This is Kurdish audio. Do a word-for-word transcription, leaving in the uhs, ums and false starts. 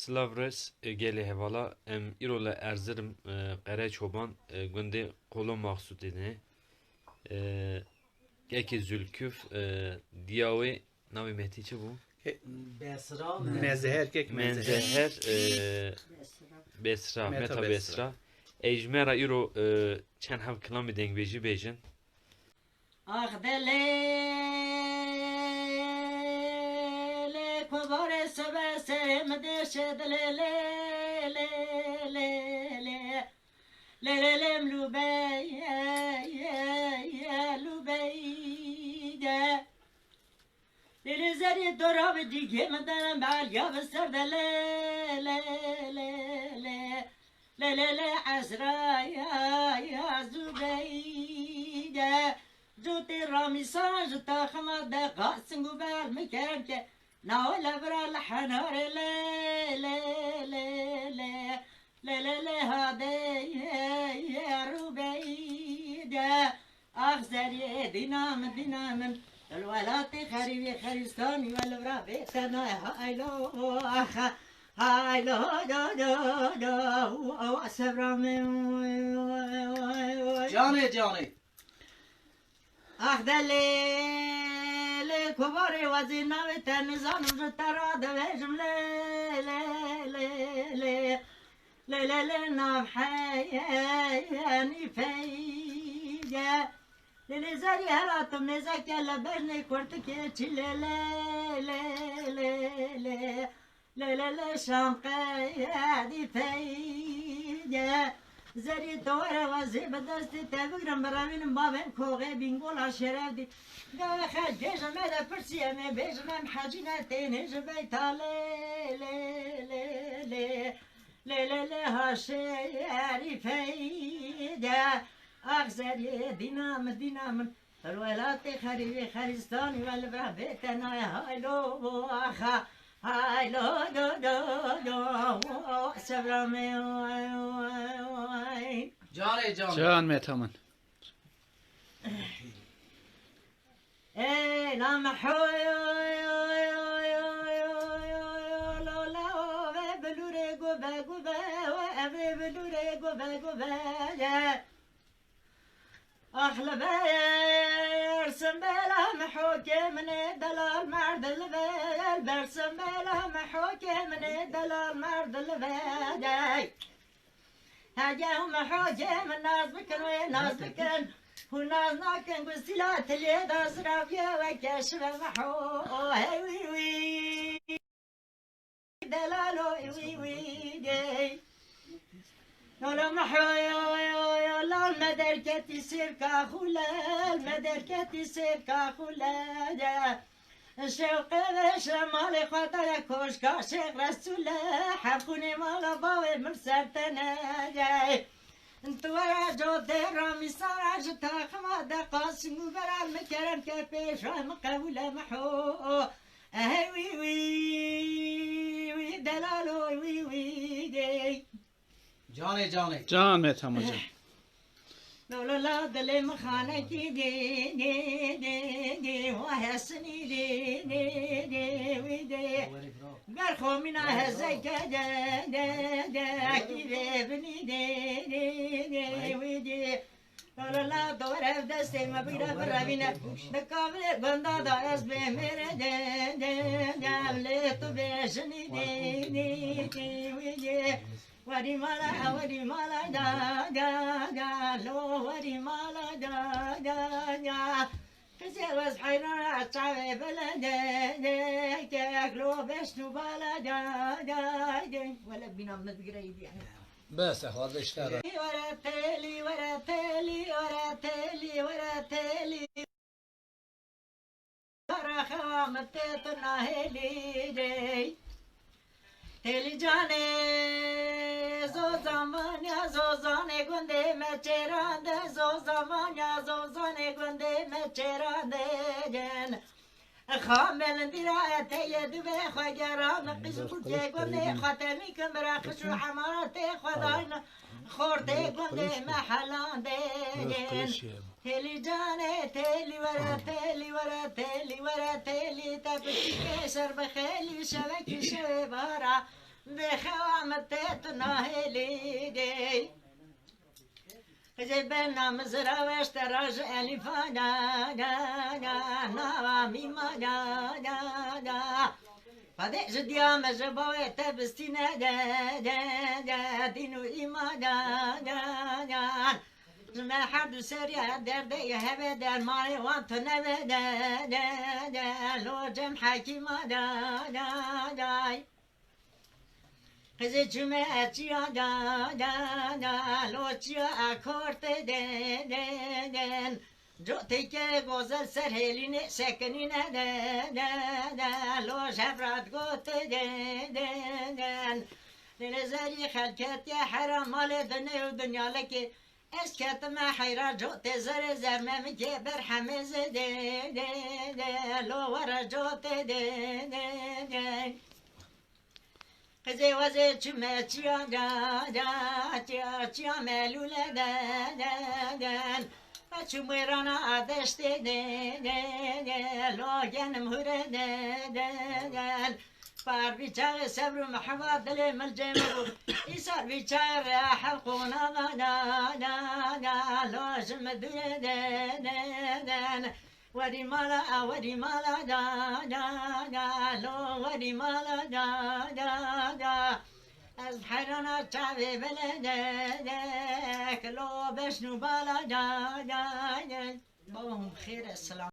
Silav res, e, gelê hevala, em îro li Erzirim, e, Qereçoban, e, gundê Qolo Maxsûdê ne. E, kekê Zülküf, e, diya wê navê Mehtî çi bû? He, Besra mı? Mezeher kek Mezeher. Menzeher, e, Besra. Besra, Meta Meta Besra. Besra. Ey ji me re îro, e, çend hev kilamê dengbêjî bêjin. Ax delê, lê kovarê sebe serê mi deşe dilê, lê, lê, lê, lê. Lê, lê, lê, lûbey, lûbey de. Lê, lê, zerê dora bi dîgê min de, belya bi ser de, lê, lê, lê, lê. Lê, lê, lê, ezra, ya, ya, zûbey de. Zûtê ramîsa ji taxima de qasin û ber mi kerem ke. Nawe le bira li henarê, lê, lê, lê, lê. Lê, lê, lê, hadê, ye, ye, rûbeyde. Ax zeriyê dîna min, dîna min. Li welatê xerîbî xerîstanî we li vira bê tenay haylo, ax, haylo, do, do, do, o, o, sevra min. Canê, canê. Ax delê, lê kovarê wezîr navê te nizanim ji te re dibêjim lê, lê, lê, lê. Lê, lê, lê, nav heyenî peyde. Lê, lê, zerî hela tu mêzeke le bejnê kurtikê çî lê, lê, lê, lê, lê. Lê, lê, lê, şanqeyedî peyde. Zerî tu were wezî bi destê te bigrim birevînim bavên koxê bîngola şeref dî. Gava xelk bêjin me de pirsî em ê bêjin em hecî ne tênê ji beyta lê, lê, lê, lê. Lê, lê, lê, ha şerîfeyde. Ax zeriyê dîna min, dîna min. Li welatê xerîbê xerîstanî we li vir bê tenayê haylo axa. Haylo do do do sevra me. Canê can. Can me tamam. Ê la meho, lo la ve bilûrê gube gube, ve evê bilûrê gube gube ye. Ax li ber simbela mehokê min ê delal merd li ber, ber simbela mehokê min ê delal merd li ber. Hege hûn mehokê min naz bikin, wê naz bikin. Hûn naz nakin, gustîla tilê da ziraviye weke şive meho. Hey wî wî. Delalo wî wî dey. Lala mehoya ya ya lal me derketî sêvka xûle, me derketî sêvka xûle de. Şewqê ve şemalê xwe daye koşka Şêx Resûle, hevxûnê mala bavê min ser teneye. Tu were cotê ramîsara ji taxima de qasim û beral min kerem ke pêşa min qebûle meho. Ehey wî wî, wî delalo wî wî dey. Canê canê. Can me tamam can. Lolala dilê min xanekî dê, dê, dê, dê, wa hesinî dê, dê, dê, wî dê. Ber xomîna hezeke de, de, de, kî vê binî dê, dê, dê, wî dê. Lolala dore ev destê me bîre birevîne. Di kavê gunda da ez bê mêre de, de, de, lê tu bê jinî dê, dê, dê, wî dê. Werî mala, werî mala da, da, da, lo, werî mala da, da, da. Qizê wez heyran çavê bele de, de, kek lo beşnû bala da, da, de. Wele bîna min digireyî diye. Bes e, xwaze işte. Were telî, were telî, were telî, were telî. Kara xewa min tê tu nahêlî dey. Têlî canê, zozan vanya, zozanê gundê me çêran de, zozan vanya, zozanê gundê me çêran de. Xamel dîra eteye dibê xwe geran, qij û kê gundê xwe temî kin bira qiş û emaratê xwe dayne, xortê gundê me helandê. Têlî canê, têlî were, têlî were, têlî were, têlî te piçîkê şer bi xêlî şevekî şevê bara. Vê xewa min tê tu nahêlî dê. Qizê bena min zira weşte ra ji elîfa da, da, da, nava mîma da, da, da. Xwedê ji diya min ji bawê te bistîne de, de, de, dîn û îma da, da, da. Ji me her du seriya derdê hebe dermanê wan tune be de, de, de. Lo cem hekîma da, da, da. Qizê çime çiya da, da, da, lo çiya akorte de, de, den. Coteke gozel ser hêlîne sekinîne de, de, de, lo jevrat gote de, de, den. Lê zerî xelketiye hera malê dinê û dinyalekê. Ez ketime heyra cotê zerê zermemikê ber hemê zê de, de, de, lo were cotê de, de, de. Qizê wezê çime çiya da, da, çiya, çiya melûle de, de, den. Ve çimwêrana adeştê de, de, de, lo genim hure de, de, den. Par vî çaxê sebr û miheba dilê min cê min bû. Îsar vî çaxê reha hev qona da, da, da, da, lo ji min dûre de, de, de, ne. Werî mala, a werî mala da, da, da, lo werî mala da, da, da. Ez heyrana çavê bele de, de, kilo beşnû bala da, da, da. Bavê hûn bi xêr e, selam.